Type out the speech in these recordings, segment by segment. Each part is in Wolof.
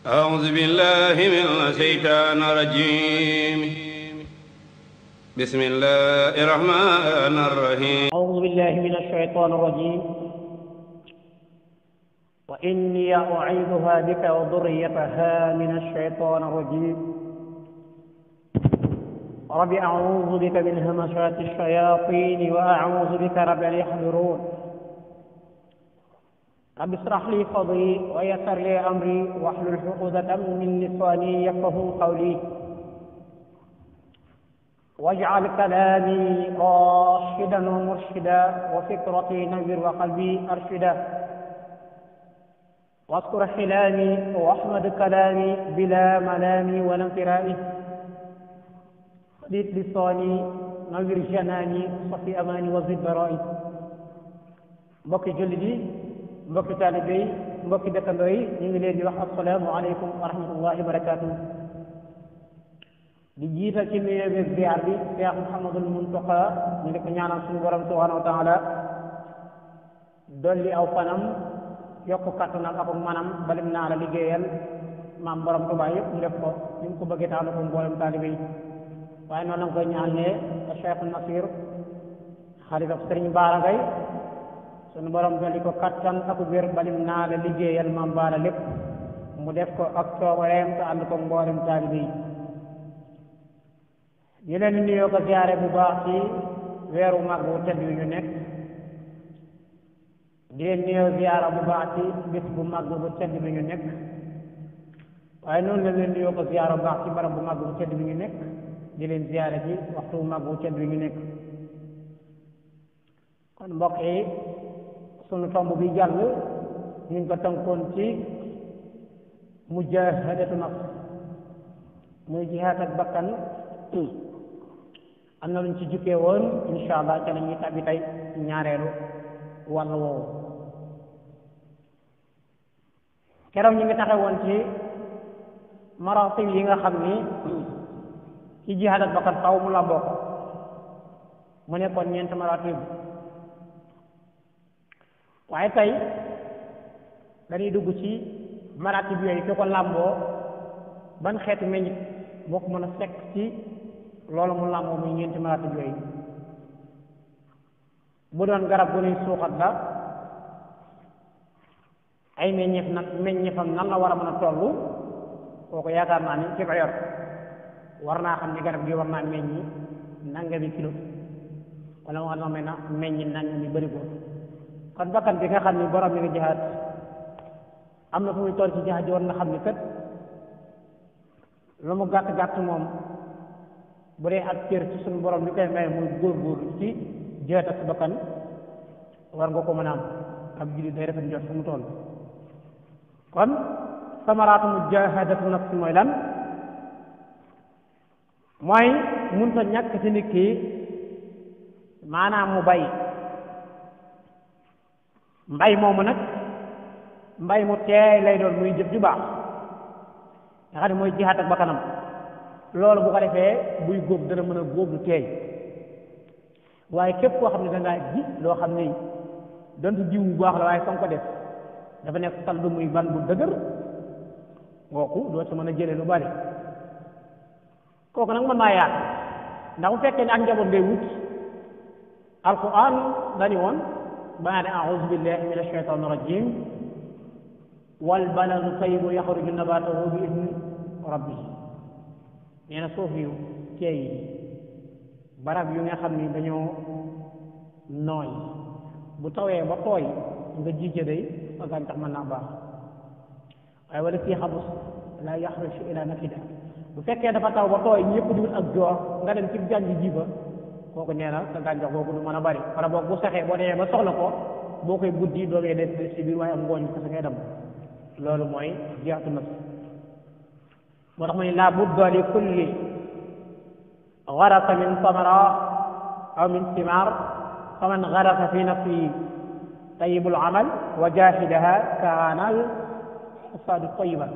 أعوذ بالله من الشيطان الرجيم بسم الله الرحمن الرحيم أعوذ بالله من الشيطان الرجيم وإني أعيذها بك وذريتها من الشيطان الرجيم رب أعوذ بك من همشات الشياطين وأعوذ بك رب أن يحضرون رب اشرح لي صدري ويسر لي أمري واحلل عقدة من لساني يفقهوا قولي واجعل كلامي راشدا ومرشدا وفكرتي نوّر وقلبي أرشدا واذكر حلامي واحمد كلامي بلا ملامي ولا امترائي صديق لساني نوّر جناني صفي أماني وزد برائي mbokki jullit yi mbokki taalibe yi mbokki dëkkandoo yi ñu ngi leen di wax assalaamu aleykum wa rahmatullahi wa barakatuh di jiital ci nuyoo bi ziar bi Cheikh Mouhamadul Muntaqa ñu ngi ko ñaanal suñu borom subhanahu wa taala dolli aw fanam yokk kattanam ak manam balim naa la liggéeyal maam borom Tuubaa yëpp mu def ko ni mu ko bëggee tax na ko mboolem taalibe yi waaye noonu la koy ñaanalee Cheikh Nasir xalifa Sëriñ Baara Gaye sunu borom dolli ko kattan ak wér balim naa la liggéeyal maam Baara lépp mu def ko ak coobareem te ànd ko mboolem taalibe yi di leen nuyoo ko ziyaare bu baax ci weeru mag bu tedd wi ñu nekk di leen nuyoo ziyaara bu baax ci bis bu mag bu tedd bi ñu nekk waaye noonu la leen nuyoo ko ziyaara bu baax ci barab bu mag bu tedd bi ñu nekk di leen ziyaare ci waxtu bu mag bu tedd bi ñu nekk kon mbokk yi sunu tomb bi jàll ñu ngi ko tënkoon ci mujaahadatu nafs muy jihaad ak bakkan am na luñ ci jukkee woon insha allah ca la ñuy tàbbi tey ñaareelu wàll woowu keroog ñu ngi taxe woon ci maratib yi nga xam ni ci jihaad ak bakkan faw mu la bokk mu nekkoon ñeent maratib waaye tey dañuy dugg ci maratib yooyu fi ko làmboo ban xeetu meññit boo ko mën a fekk ci loolu mu làmboo muy ñeenti maratib yooyu bu doon garab gu nuy suuxat la ay meññeefam nan la war a mën a toll kooku yaakaar naa ni ci ko yor war naa xam ni garab gi war naa meññi nangami kilo wala war na mën a meññi nangami bëri ko kon bakkan bi nga xam ni borom mi nga jihaad am na fu muy toll ci jihaad ji war na xam ni kat lu mu gàtt gàtt moom bu dee ak cër ci suñu borom li koy may muy góorgóorlu ci jihaad ak bakkan war nga ko mën a am ab jullit day rafet njort fu mu toll kon samaraatu mujaahadatu nafsi mooy lan mooy munta ñàkk ci nit ki maanaam mu bay mbay moomu nag mbay mu teey lay doon muy jëf ju baax nga xam ne mooy jihaad ak bakkanam loolu bu ko defee buy góob dana mën a góob lu teey waaye képp koo xam ne dangaa ji loo xam ne donte jiw bu baax la waaye fa nga ko def dafa nekk sal du muy ban bu dëgër kooku doo ci mën a jëlee lu bari kooku nag mën naa yaat ndax bu fekkee ne ak njaboot ngay wut alquran dañu woon baada a'uuzu billahi min ashaytaani rajim wal baladu tayyibu yaxruju nabaatuhu bi idni rabbihi nee na suuf yu teey barab yu nga xam ni dañoo nooy bu tawee ba tooy nga jiite day sa gàncax mën naa baax waaye wala fii xabus la yaxruju ila nakida bu fekkee dafa taw ba tooy ñëpp diwul ak joor nga dem ci jànj ji fa kooku nee na sa gàncax googu du mën a bari wala boog bu saxee boo demee ba soxla ko boo koy buddi doomee des ci biir waaye am ngooñ kese ngay dem loolu mooy jihaatu nafs moo tax mu ne laa budda li kulli garasa min samara aw min simar fa man garasa fi nafsihi tayyibul amal wa jahidaha kaana al xasaadu tayyiban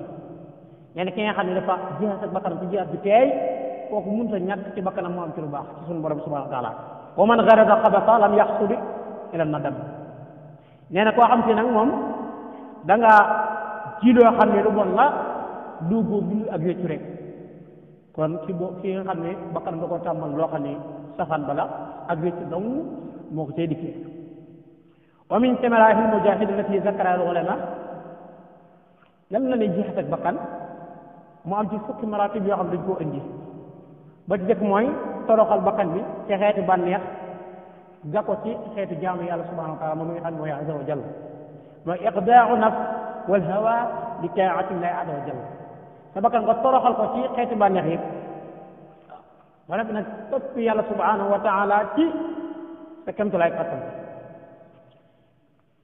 nee na ki nga xam ne dafa jihaat ak bakkanam ci jihaat bi teey kooku mënut a ñàkk ci bakkanam mu am ci lu baax ci suñu borom subhanahu wa taala wa man garasa xabasa lam yaxsudi ila nadam nee na koo xam si nag moom da nga ji loo xam ne lu bon la du góob lu ak réccu rek kon ki nga xam ne bakkan da ko tàmmal loo xam ne safaan bala ak réccu dong moo ko cay dikkee wa min samarahi al-mujahid allati zakara al-ulama lan la ne jeexat ak bakkan mu am ci fukki maratib yoo xam dañ koo indi ba ci jëkk mooy toroxal bakkan bi ci xeeti bànneex ga ko ci xeetu jaamu yàlla subhanahu wa taala moom mi nga xam ne mooy azza wa jalla mooy iqdaau nafs wal hawa li taati llahi azza wa jalla sa bakkan nga toroxal ko ci xeeti bànneex yi ba nag nag topp yàlla subhanahu wa taala ci sa kemtulaay kattan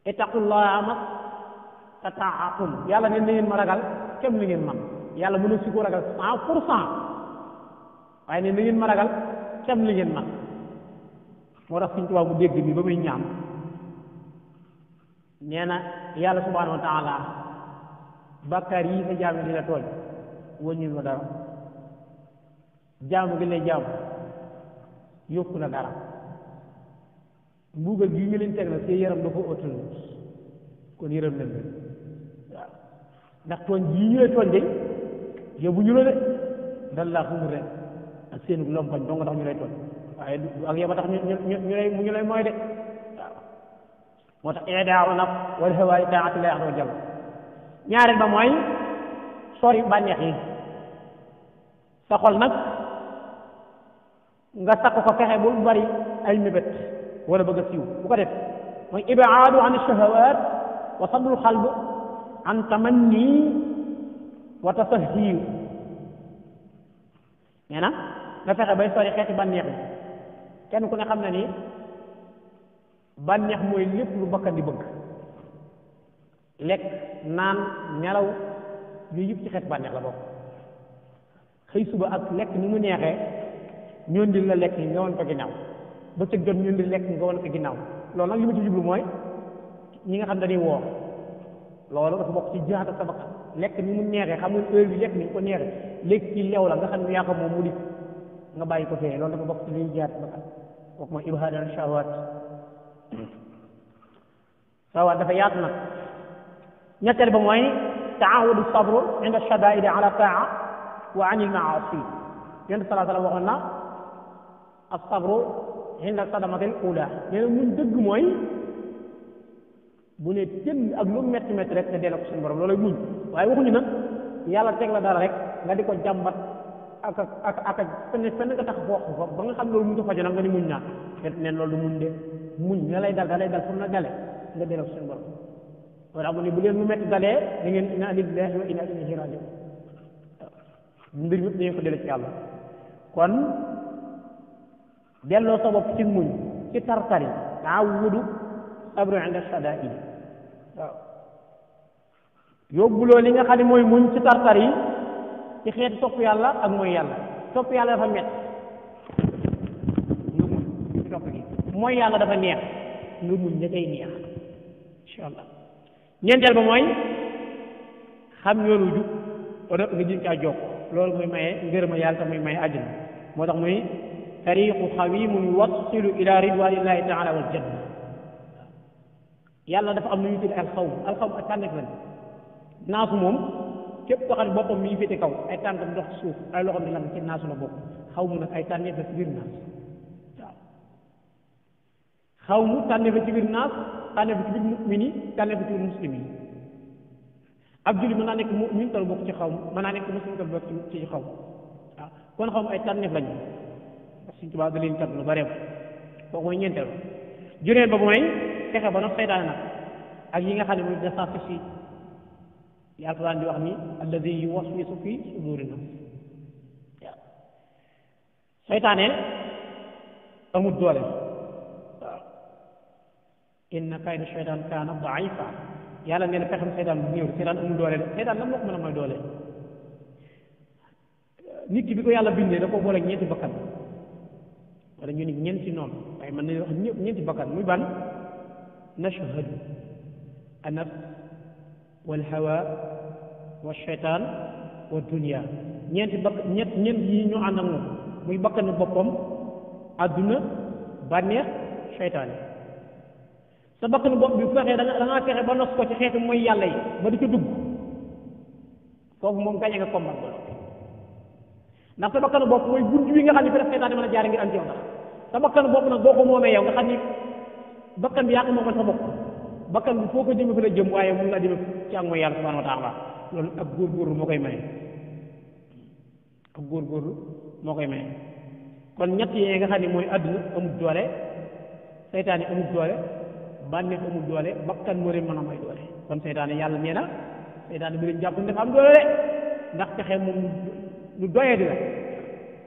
ittaqullaha mastata'tum yàlla ne na ngeen ma ragal kem li ngeen man yàlla mënu si ko ragal 100% waaye ne na ngeen ma ragal kem li ngeen man moo tax Sëñ Tuubaa mu dégg bi ba muy ñaan nee na yàlla subhanahu wa taala bàkkaar yi sa jaam di la tooñ wëññul ma dara jaamu gi lay jaamu yokku la dara mbuugal bii nga leen teg na seen yaram dafa ëttal kon yërëm leen leen waaw ndax tooñ jii ñu lay tooñ de yóbbu ñu la de dal laa xamul rek ak seen lompañ dong nga tax ñu lay tooñ waaye du ak yow ba tax ñu lay mooy de waaw moo tax iidaaw naf wal hawa taati llahi azza wa jalla ñaareel ba mooy sori bànneex yi sa xol nag nga takk ko fexe bul bari ay mébét wala bëgg a siiw bu ko def mooy ibaadu an shahawat wa sadul xalb an tamanni wa tasahhiw nee na nga fexe bay sori xeeti bànneex yi kenn ku ne xam na ni bànneex mooy lépp lu bakkan di bëgg lekk naan nelaw yooyu yëpp ci xeeti bànneex la bokk xëy suba ak lekk ni mu neexee ñoon di la lekk yi nga wan ko ginnaaw ba cëg jot ñun di lekk nga wan ko ginnaaw loolu nag li ma ci jublu mooy ñi nga xam dañuy woor loolu dafa bokk ci jihaad ak sa bakkan lekk ni mu neexee xam nga heure bi lekk ni ko neexee lekk ci leew la nga xam ne yaa ko moom mu di nga bàyyi ko fee loolu dafa bokk ci liy jihaad sa bakkan kooku mooy ibhaadal shahawaat shahawaat dafa yaatu nag ñetteel ba mooy taawudu sabru inda shadaidi ala taa wa anil maasi yonent salaa sallam waxoon na as-sabru inda sadamatil ula nee na muñ dëgg mooy bu ne jënd ak lu metti metti rek nga delloo ko suñu borom loolay muñ waaye waxuñu nag yàlla teg la dara rek nga di ko jàmbat ak fenn nga tax foox ko ba nga xam loolu mu ta fajo nag nga ni muñ naa neen loolu du muñ de muñ nga lay dal da lay dal fu na dale nga delloo ko suñu borom moo tax mu ne bu leen mu metti dalee da ngeen inna lillahi wa inna ilayhi raji'un mbir mi dañu ko delloo ci yàlla kon delloo sa bopp ci muñ ci tartari taawudu sabru inda shadaa'id waaw yóbbuloo li nga xam ne mooy muñ ci tartar yi ci xeeti topp yàlla ak mooy yàlla topp yàlla dafa mett nga muñ ci topp gi mooy yàlla dafa neex nga muñ da cay neex insha allah ñeenteel ba mooy xam yoonu jub wala nga jëm caa jokk loolu muy maye ngërëma yàlla te muy maye àjjana moo tax muy tariqu xawimun yuwassilu ila ridwanillahi taala wal janna yàlla dafa am lu ñu tudd alxawm ak tànneef lañ naasu moom képp koo xam ne boppam mi ngi féete kaw ay tànkam dox ci suuf ay loxoom di lam ci naasu la bokk xaw mu nag ay tànneef la ci biir naas waaw xaw mu tànneef la ci biir naas tànneef la ci biir mu'min yi tànneef la ci biir muslim yi ab julli mën naa nekk mu'min tal bokk ci xaw mën naa nekk muslim tal bokk ci xaw waaw kon xaw mu ay tànneef lañu parce que tubaab da leen tànn lu bare kooku mooy ñeenteel ba juróomeel ba mooy fexe ba nag seytaane nag ak yi nga xam ne mooy dafa fi li alquran di wax ni alladi yuwaswisu fi suduri nas waaw seytaane amul doole waaw inna kayda seytaan kaana daifa yàlla nee na pexem seytaan bu néew seytaan amul doole de seytaan lan moo ko mën a mooy doole nit ki bi ko yàlla bindee da ko boole ñeenti bakkan wala ñu ni ñeenti noonu waaye mën nañu wax ñeenti bakkan muy ban nashhadu an-nafs wal hawa wa shaytaan wa dunya ñeenti ñeent yi ñu ànd ak moom muy bakkanu boppam adduna bànneex seytaane sa bakkanu bopp bi bu fexee da ngaa fexe ba nos ko ci xeetu mooy yàlla yi ba di ko dugg foofu moom gañe nga combat ba ndax sa bakkanu bopp mooy bunt wi nga xam ne fi la seytaane mën a jaare ngir am ci yow dara sa bakkanu bopp nag boo ko moomee yow nga xam ni bakkan bi yaa ko moomal sa bopp bakkan bi foo ko jëme fi la jëm waaye mun laa jëme ci ak mooy yàlla subhanahu wa taala loolu ak góorgóorlu moo koy maye ak góorgóorlu moo koy maye kon ñett yi nga xam ne mooy àdduna amul doole seytaane amul doole bànneex amul doole bakkan moo leen mën a may doole kon seytaane yàlla nee na seytaane bi leen jàpp ne dafa am doole de ndax pexe moom lu doyee di la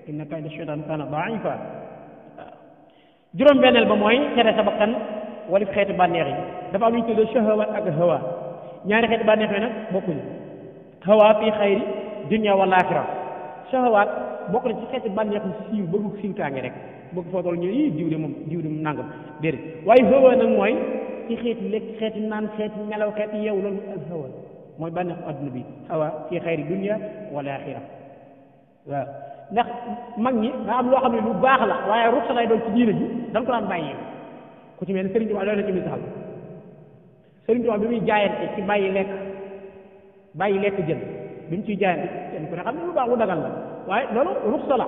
inna kayda seytaan kaana daifa waaw juróom-benneel ba mooy tere sa bakkan walif xeeti bànneex yi dafa am lu ñu tuddee shahawaat ak hawa ñaari xeeti bànneex yi nag bokkuñu hawa fii xayri dunya wal aaxira shahawaat bokk na ci xeeti bànneexu siiw bëgg siiwtaange rek bëgg foo toll ñu yii diw de moom nangam déedéet waaye hawa nag mooy ci xeeti lekk xeeti naan xeeti nelaw xeeti yeewu loolu al hawa mooy bànneexu adduna bi hawa fii xayri dunya wal aaxira waaw ndax mag ñi daa am loo xam ne lu baax la waaye ruux lay doon ci diine ji danga ko daan bàyyi ku ci mel ne Sëriñ Tuubaa loolu la ci misaal Sëriñ Tuubaa bi muy jaayante ci bàyyi lekk jën bi mu ciy jaayante kenn ku ne xam ne lu baax lu dagal la waaye loolu ruux la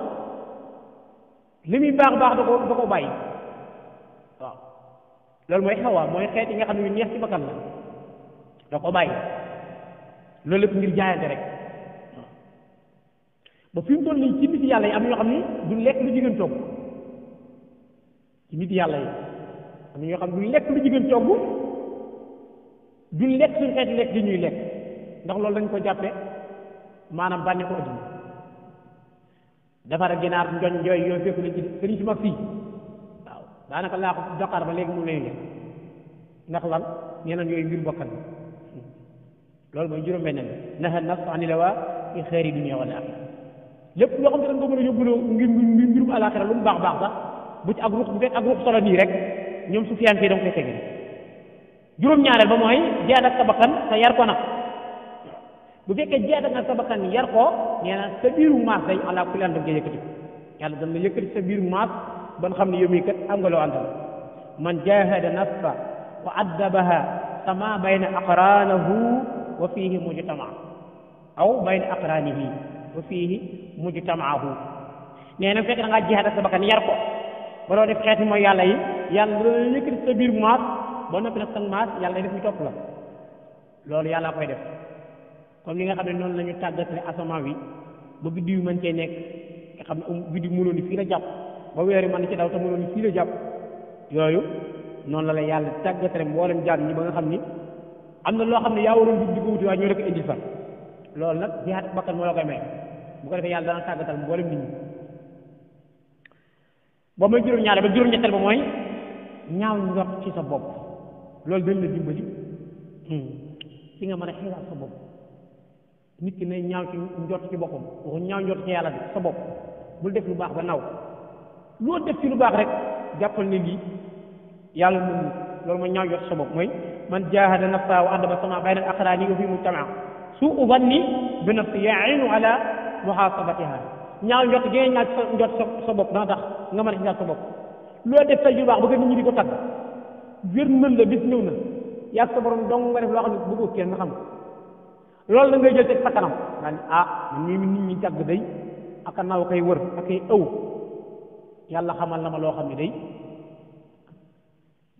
li muy baax da ko bàyyi waaw loolu mooy xawaa mooy xeet yi nga xam ne yu neex ci bakkan la da ko bàyyi loolu lépp ngir jaayante rek ba fi mu toll nii ci nit yàlla yi am na ñoo xam ni du lekk lu jigéen togg ci nit yàlla yi am na ñoo xam ne du lekk lu jigéen togg duñ lekk suñu xeeti lekk di ñuy lekk ndax loolu dañ ko jàppe maanaam bànne ko adduna defar ginaar njoñ njooy yooyu fekk lañ ci sëriñ si mag fii waaw daanaka laa ko Dakar ba léegi mu lay lekk ndax lan ñeneen yooyu mbir bokkan loolu mooy juróom-benneel naha nafs anil hawa fi xayri dunya wal aaxira lépp loo xam ne dañ ko mën a yóbbuloo ngir mbirum alaxira lu mu baax baax sax bu ci ak ruux bu fekk ak ruux solo nii rek ñoom su fiyaan fii da nga koy tege juróom-ñaareel ba mooy jihaad ak sa bakkan te yar ko nag bu fekkee jihaad ak sa bakkan yar ko nee na sa biiru maas day ala kulli an da nga yëkkati yàlla dana yëkkati sa biiru maas ba nga xam ne yow mii kat am nga loo àndal man jahada nafsa wa addabaha sama bayna aqranahu wa fihi mujtama aw bayna aqranihi wa fiihi mujtamaahu nee na fekk da ngaa jihaad ak sa bakkan yar ko ba doo def xeeti mooy yàlla yi yàlla dana yëkkati sa biir maas ba noppi nag sa maas yàlla day def ñu topp la loolu yàlla koy def comme li nga xam ne noonu la ñu tàggatale asamaan wi ba biddiw mën cee nekk nga xam ne biddiw mënoon ni fii la jàpp ba weer yi mën ci daw te mënoon ni fii la jàpp yooyu noonu la yàlla tàggatale mboolem jaam ñi ba nga xam ni am na loo xam ne yaa waroon di ko wuti waaye ñoo rek indil fa loolu nag jihaad ak bakkan moo la koy may bu ko defee yàlla dana tàggatal mboolem nit ñi ba mooy juróom-ñaareel ba juróom-ñetteel ba mooy ñaaw njort ci sa bopp loolu dañ la dimbali ci nga mën a xiiraat sa bopp nit ki ne ñaaw ci njort ci boppam waxu ñaaw njort ci yàlla bi sa bopp bul def lu baax ba naw loo def ci lu baax rek jàppal ne lii yàlla mën loolu mooy ñaaw njort ci sa bopp mooy man jaahada nafsa wa addaba sama bayna al aqrani wa fi mujtamaa suu zanni bi nafsi yainu ala muhasabatiha ñaaw njort gi nga ñaaw njort sa bopp dana tax nga mën a xisaab sa bopp loo def say yu baax ba ko nit ñi di ko tagg wér mën la bis ñëw na yàgg sa borom dong nga def loo xam ne bëggoo kenn xam loolu da ngay jël teg sa kanam daal ni man mii nit ñi tagg day ak naaw koy wër ak ay ëw yàlla xamal na ma loo xam ne day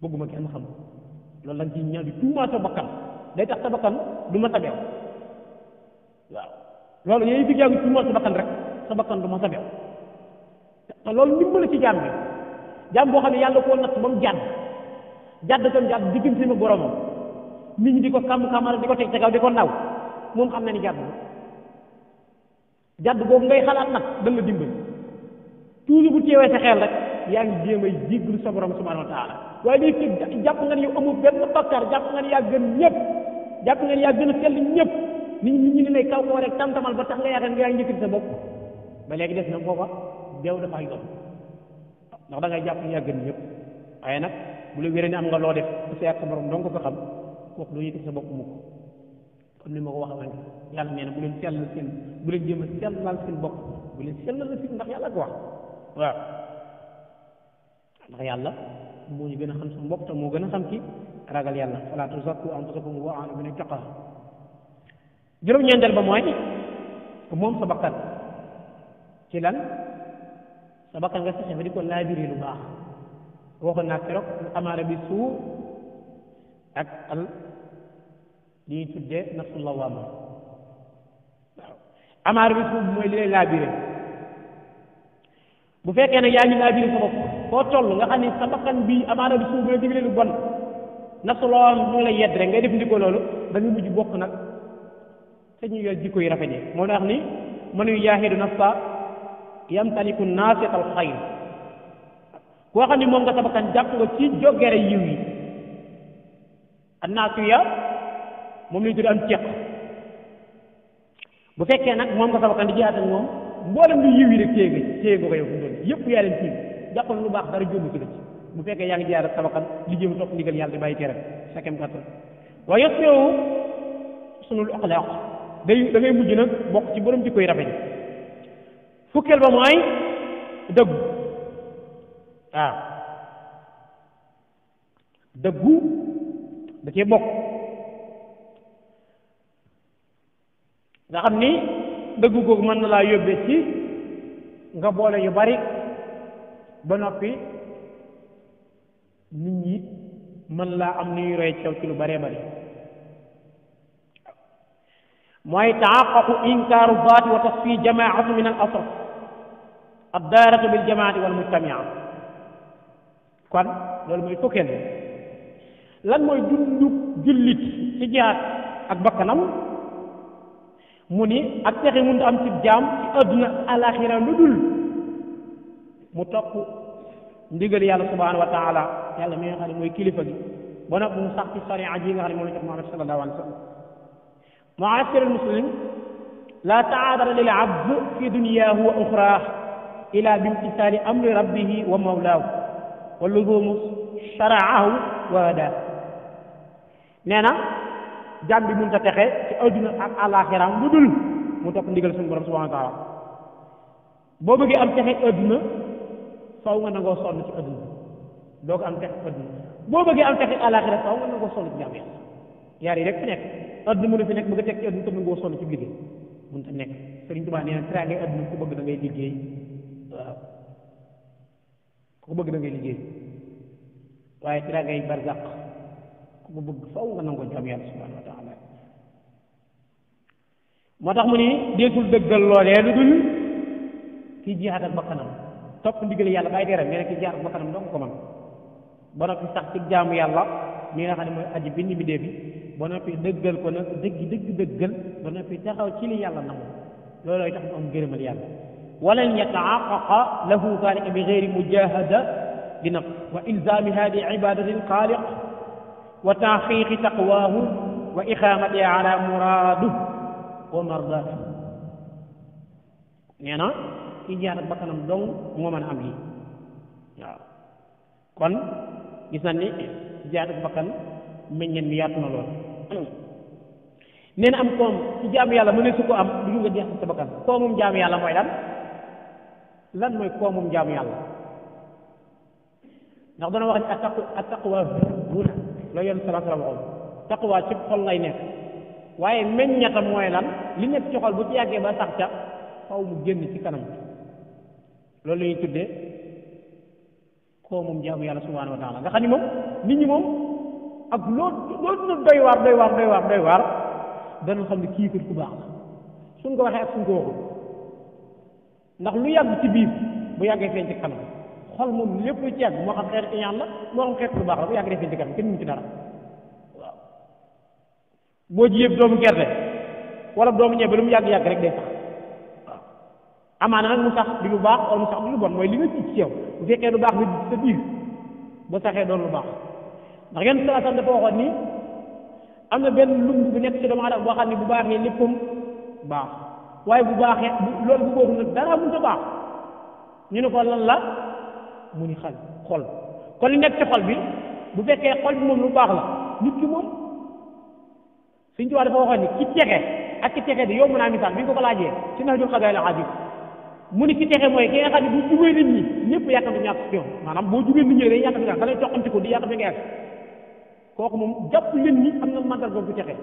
bëgguma kenn xam loolu lañ ciy ñaaw di tuumaa sa bakkan day tax sa bakkan du ma tabeew waaw loolu yooyu fi yaa ngi tuumaa sa bakkan rek sa bakkan du ma tabeew te loolu ndimbal ci jaam bi jaam boo xam ne yàlla koo natt ba mu jàdd diggante ma boromam nit ñi di ko kàmm-kàmmal di ko teg ca kaw di ko naw moom xam na ni jàdd boobu ngay xalaat nag dañ la dimbali toujours bu teewee sa xel rek yaa ngi jéem a jéggalu sa borom subhanahu wa taala waaye day fekk jàpp nga ni yow amul benn bakkaar jàpp nga ni yaa gën ñëpp jàpp nga ni yaa gën a sell ñëpp nit ñi ni lay kaw koo rek tam-tamal ba tax nga yaakaar nga yaa ngi njëkkati sa bopp ba léegi des na foofa deew dafa yomb ndax da ngay jàpp ni yaa gën ñëpp waaye nag bu la wéree ni am nga loo def bu seet sa borom dong ko xam kooku doo yëkkati sa bopp mukk comme ni ma ko waxee yàlla nee na bu leen sellal seen bu leen jéem a sellal seen bopp bu leen sellal seen ndax yàlla ko wax waaw ndax yàlla moo ñu gën a xam suñu bopp te moo gën a xam ci ragal yàlla falaa tuzakku anfusakum huwa a'lamu biman ittaqaa juróom-ñeenteel ba mooy moom sa bakkan ci lan sa bakkan nga fexe ba di ko laabiri lu baax waxoon naa keroog amaara bi suu ak al li ñuy tuddee nafsul lawaama waaw amaara bi suu mooy li lay laabire bu fekkee nag yaa ngi laabire sa bopp foo toll nga xam ne sa bakkan bi amaara bi suu bu la digle lu bon nafsul lawaama mu ngi lay yedd rek ngay def ndiko loolu da nga mujj bokk nag te ñu yor jikko yi rafet yi moo tax ni man yujaahidu nafsa yamtaliku naasiqal xayr koo xam ne moom nga sa bakkan jàpp nga ci jógere yiw yi annaasiya moom lañu tudd am ceq bu fekkee nag moom nga sa bakkan di jihaat ak moom mboolem lu yiw yi rek téye nga ko yow fu doon yëpp yaa leen tiim jàppal lu baax dara jónn ci la ci bu fekkee yaa ngi jihaat ak sa bakkan li jéem topp ndigal yàlla di bàyyi tere sa kem kàttan waaye yosmewu sunul axlaaq da ngay mujj nag bokk ci borom jikko yi rafet fukkeel ba mooy dëggu waaw dëggu da cee bokk nga xam ni dëggu googu mën na laa yóbbee ci nga boole yu bari ba noppi nit ñi mën laa am ni roy cew ci lu baree bari mooy taxaqaqu inkaaru zaati wa tasfi jamaatu min al asr addaaratu bil jamaati wal mujtamia kon loolu mooy fukkeel lan mooy dundu jullit ci jihaat ak bakkanam mu ni ak texe mënut am ci jaam ci àdduna alaxira lu dul mu topp ndigal yàlla subhanahu wa taala yàlla mi nga xam ne mooy kilifa gi ba nag mu sax ci sariya ji nga xam ne moom la jox Muhammad sallallahu alayhi wa sallam معاشر المسلم لا تعاذر للعبد في دنياه وأخراه إلى بامتثال أمر ربه ومولاه واللزوم شرعه وهداه نانا جام بي مونتا تخي ci aduna ak alakhirah lu dul mu top ndigal sun borom subhanahu wa ta'ala bo beugé am texe aduna faaw nga nango sonn ci aduna doo ko am texe aduna bo beugé am texe alakhirah faaw nga nango sonn ci jamm yàlla yaar yi rek fi nekk adduna mu ne fi nekk bëgg a teg ci adduna te nangoo sonn ci liggéey mun ta nekk Sëriñ Tuubaa nee na teraangay adduna ku bëgg da ngay liggéey waaw ku bëgg da ngay liggéey waaye teraangay barzaq ku ko bëgg faw nga nangoo jàmm yàlla subhanahu wa taala moo tax mu ni deesul dëggal loolee lu dul kii jihaat ak bakkanam topp ndigal yàlla bàyyi teram nee na kii jihaat ak bakkanam dong ko man ba noppi sax ci jaamu yàlla mi nga xam ne mooy aji bind bi dee bi ba noppi dëggal ko nag dëggal ba noppi taxaw ci li yàlla nangu loolooy tax mu am gërëmal yàlla walan yataxaqaqa lahu dalika bi gayri mujahada li nafs wa ilzami hadi ibadati alxaaliq wa taxqiqi taqwahu wa ixaamati ala muraadu wa mardaatu nee na ki jaar ak bakkanam dong moo mën a am lii waaw kon gis nañ ni jaar ak bakkan meññeen mi yaatu na lool nee na am koom ci jaamu yàlla mu ne su ko am du ñu nga jeex sa bakkan koomum jaamu yàlla mooy lan mooy koomum jaamu yàlla ndax dana wax ni attaqwa huna la yoon sala sala waxoon taqwa ci xol lay nekk waaye meññatam mooy lan li nekk ci xol bu ci yàggee ba sax ca faw mu génn ci kanam loolu la ñuy tuddee koomum jaamu yàlla subhanahu wa taala nga xam ni moom nit ñi moom ak loolu na doy waar dana xam ne kii ku baax la suñ ko waxee ak suñ ko waxul ndax lu yàgg ci biir bu yàggee feeñ ci kanam xol moom lépp lu ci yàgg moo xam xeetu ñaan la moo xam xeetu lu baax la bu yàggee feeñ ci kanam kenn mu ci dara waaw boo ji yëpp doomu gerte wala doomu ñebe lu mu yàgg rek day sax waaw amaana nag mu sax di lu baax wala mu sax di lu bon mooy li nga ci yow bu fekkee lu baax nga sa biir ba saxee doon lu baax ndax yenn saa sax dafa waxoon ni am na benn lumb bu nekk ci doomu aadama boo xam ne bu baaxee léppam baax waaye bu baaxee loolu bu boobu nag dara mënut a baax ñu ne ko lan la mu ni xol kon li nekk ci xol bi bu fekkee xol bi moom lu baax la nit ki moom Sëñ Tuubaa dafa waxoon ni ki texe ak ki texe di yow mën naa misaal bi ñu ko laajee ci Nahjul Qadaa'il Haajib mu ni ki texe mooy ki nga xam ne bu jubee nit ñi ñëpp yàkkamti ñàkk ci ñoom maanaam boo jubee nit ñi day yàkkamti ñàkk da lay toqamti ko di yàkkamti nga kooku moom jàpp leen ni am na mandarga bu texe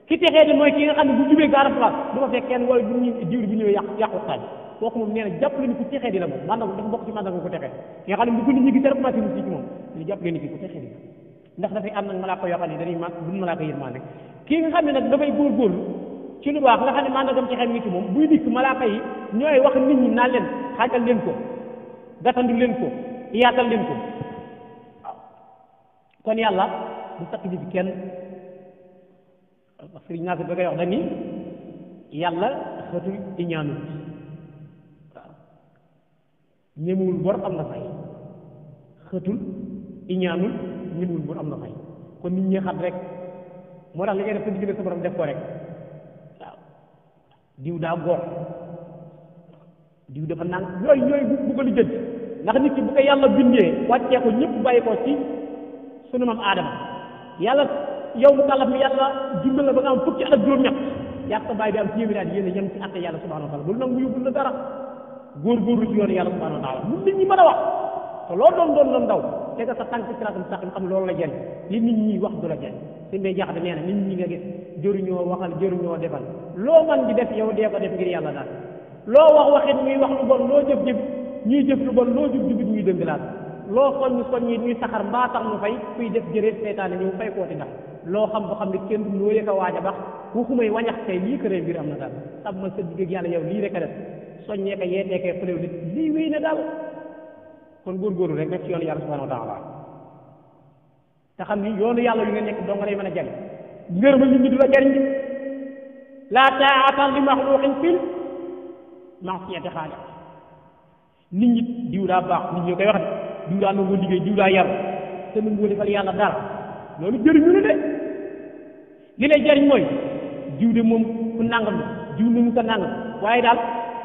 ki texee di mooy ki nga xam ne bu jubee gaara place du ma fekk kenn wala bu ñu jiw bu ñëwee yàqu taaj kooku moom nee na jàpp leen ni ku texee di la moom maanaam dafa bokk ci maanaam ku texee ki nga xam ne bu ko nit ñi gisee rek commencé mu si ci moom ñu jàpp leen ni ki ku texee di ndax dafay am nag malaaka yoo xam ne dañuy mag duñ malaaka yërmande kii nga xam ne nag dafay góorgóorlu ci lu baax nga xam ne maanaam texee mi ngi ci moom buy dikk malaaka yi ñooy wax nit ñi naan leen xaajal leen ko gatandu leen ko yaatal leen ko waaw kon yàlla du takk ji ci kenn sëriñ naa si ba koy wax dañ ni yàlla xëtul iñaanul waaw ñemewul bor am na fay xëtul iñaanul ñemewul bor am na fay kon nit ñi xat rek moo tax li ngay def sa diggante sa borom def ko rek waaw diw daa góor diw dafa nang yooyu bu ko lijjanti ndax nit ki bu ko yàlla bindee wàccee ko ñëpp bàyyi ko ci sunu maam aadama yàlla yow mu kàllaf mi yàlla dundal la ba nga am fukki at ak juróom-ñett yàq sa bàyyi bi am téeméeri at yéen a yem ci àtte yàlla subhanahu wa taala bul nag mu yóbbul la dara góor-góorlu ci yoonu yàlla subhanahu wa taala mun nit ñi mën a wax te loolu doon ndaw te nga sa tànk ci siraatam mustaqim xam loolu la jëriñ li nit ñi wax du la jëriñ suñ bay jaxate nee na nit ñi nga gis jëruñoo waxal jëruñoo defal loo man di def yow dee ko def ngir yàlla daal loo wax waxit ñuy wax lu bon loo jëf ñuy jëf lu bon loo jub ñuy dëng laat loo soññi ñuy saxar mbaa tax mu fay kuy def jërét seytaane ñëw fay kooti ndax loo xam ba xam ne kenn du loo yëg a waaj a bax waxumay wañax tey lii këree mbir am na daal sàmmal sa digg ak yàlla yow lii rek a def soññee ko yeetee ko fëlew nit lii wéy na daal kon góorgóorlu rek nekk ci yoonu yàlla subhanahu wa taala te xam ni yoonu yàlla yu nga nekk doo nga lay mën a jariñ ngërëma nit ñi du la jariñ laa taa'ata li maxluqin fil ma'siyati xaaliq nit ñi diw daa baax nit ñi koy wax de diw daa nangoo liggéey diw daa yaru te nangoo defal yàlla dara loolu jëriñu la de li lay jëriñ mooy diw de moom ku nangam la diw ne mu ko nangam waaye daal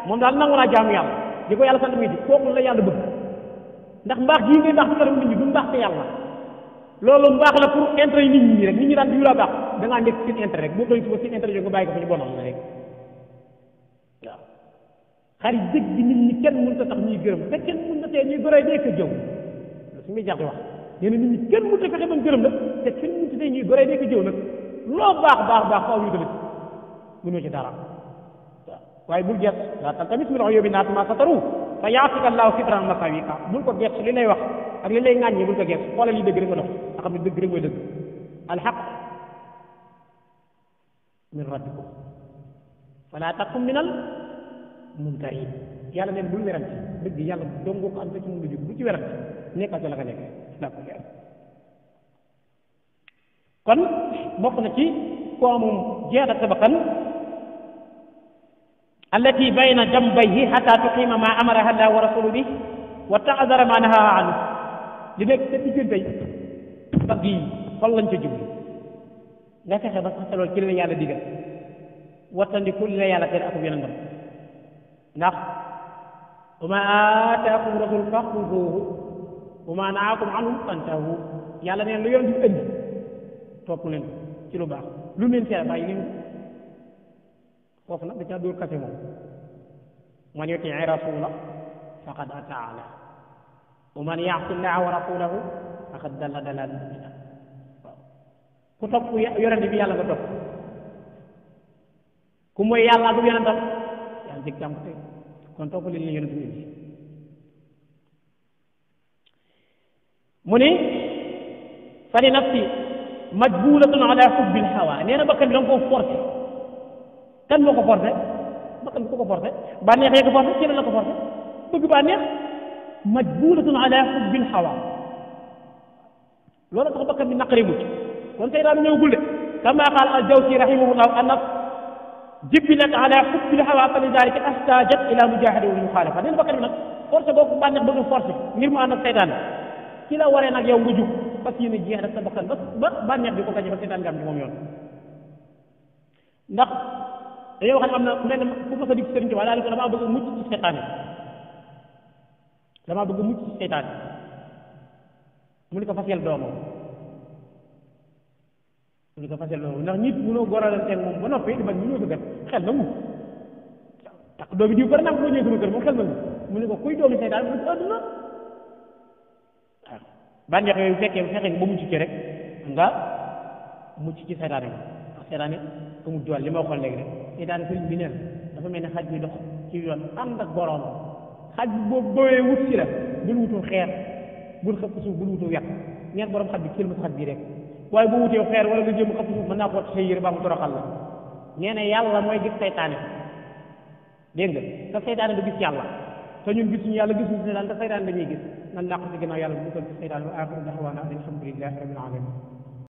moom daal nangu naa jaamu yàlla di ko yàlla sant muy di kooku la yàlla bëgg ndax mbaax gii ngay baax ci kanam nit ñi du mbaax te yàlla loolu mbaax la pour intérêt yi nit ñi rek nit ñi daan diw laa baax da ngaa nekk seen intérêt rek boo koy suba seen intérêt yo nga bàyyi ko fa ñu bonal la rek waaw xarit dëgg bi nit ñi kenn mënut a tax ñuy gërëm te kenn mënut a tee ñuy goree dee ko jëw lu su muy jax di wax nee na nit ñi kenn mënut a fexe ba gërëm nag te kenn mënut a tee ñuy goree dee ko jëw nag loo baax faaw ñu tamit mënoo ci dara waaw waaye bul gert laa tal tamit mi loxo yóbbi naat ma sataru fa yaatika allahu fitran masawika bul ko gert li lay wax ak li lay ŋàññi bul ko gert xoolal yi dëgg rek nga dox nga xam ne dëgg rek mooy dëgg alxaq min rabbikum fala takum minal mumtarin yàlla neen bul werante dëgg yàlla dongo ko am sa ci mun nga jóg bu ci werante nekkal ca la nga nekk la ko leer kon bokk na ci koomum jeexat sa bakkan allati bayna jambayhi hatta tuqima ma amaraha Allah wa rasuluhu bi wa ta'dara ma naha anhu li nekk sa diggante bagg yi xol lañ ca jublu nga fexe ba sax loolu ci la yàlla digal wattandiku li la yàlla tere ak yonentam ndax wa ma aataakum rasul faxuduuhu wa ma nahaakum anhu fantahu yàlla neen lu yonent bi indi topp leen ci lu baax lu leen tere bàyyi leen foofu nag da caa dóor kase moom man yutii rasula faqad ataa Allah wa man yaasi llaha wa rasulahu faqad dalla dalalan mubina waaw ku topp yonent bi yàlla nga topp ku mooy yàlla ak yonentam yaa ngi jëm tey kon topp leen li yonent bi indi mu ni fa li nafsi majbulatun ala hubbil hawa nee na bakkan bi da nga koo forcé kan moo ko forcé bakkan bi ku ko forcé bànneex yee ko forcé ci la ko forcé bëgg bànneex majbulatun ala hubbil hawa loolu tax bakkan bi naqari mucc kon tey daal ñëwagul de kama qaal al jawzi rahimahullah an jibbilat ala hubbil hawa fa lidalika ahtajat ila mujahada wal muxaalafa nee na bakkan bi nag forcé boobu bànneex bëgg forcé ngir mu ànd ak seytaan ci la waree nag yow nga jug parce que yéen a jeex rek sa bakkan ba bànneex bi ko gañe ba seytaan nga am ci moom yoon ndax dañoo wax ne am na mel ne ku ma sa dig sëriñ Tuubaa daal ko damaa bëgg a mucc ci seytaane damaa bëgg a mucc ci seytaane mu ni ko fasel doomam mu ni ko fasel doomam ndax nit mënoo góoralanteeg moom ba noppi di bañ mënoo ko def xel na mu takk doomi diw ko nag boo ñëwee sama kër moom xel na mu ni ko kuy doomi seytaane mu ni ko àdduna waaw bànneex yooyu fekkee fexe nga ba mucc ci rek nga mucc ci seytaane bi ndax seytaane amul doole li ma waxoon léegi rek seytaane sëriñ bi neen dafa mel ne xaj bi dox ci yoon ànd ak boroom xaj bi boobu bowee wut si la bul wutu xeer bul xëpp suuf bul wutu wet ñeent borom xaj bi kil ma xaj bi rek waaye boo wutee xeer wala nga jëm xëpp suuf mën naa ko say yére ba mu toroxal la nee na yàlla mooy gis seytaane dégg nga te seytaane du gis yàlla te ñun gisuñu yàlla gisuñu seytaane te seytaane dañuy gis nan làq ci ginnaaw yàlla bu ko gis seytaane wa axiru daxwaana alhamdulillahi rabbil alamin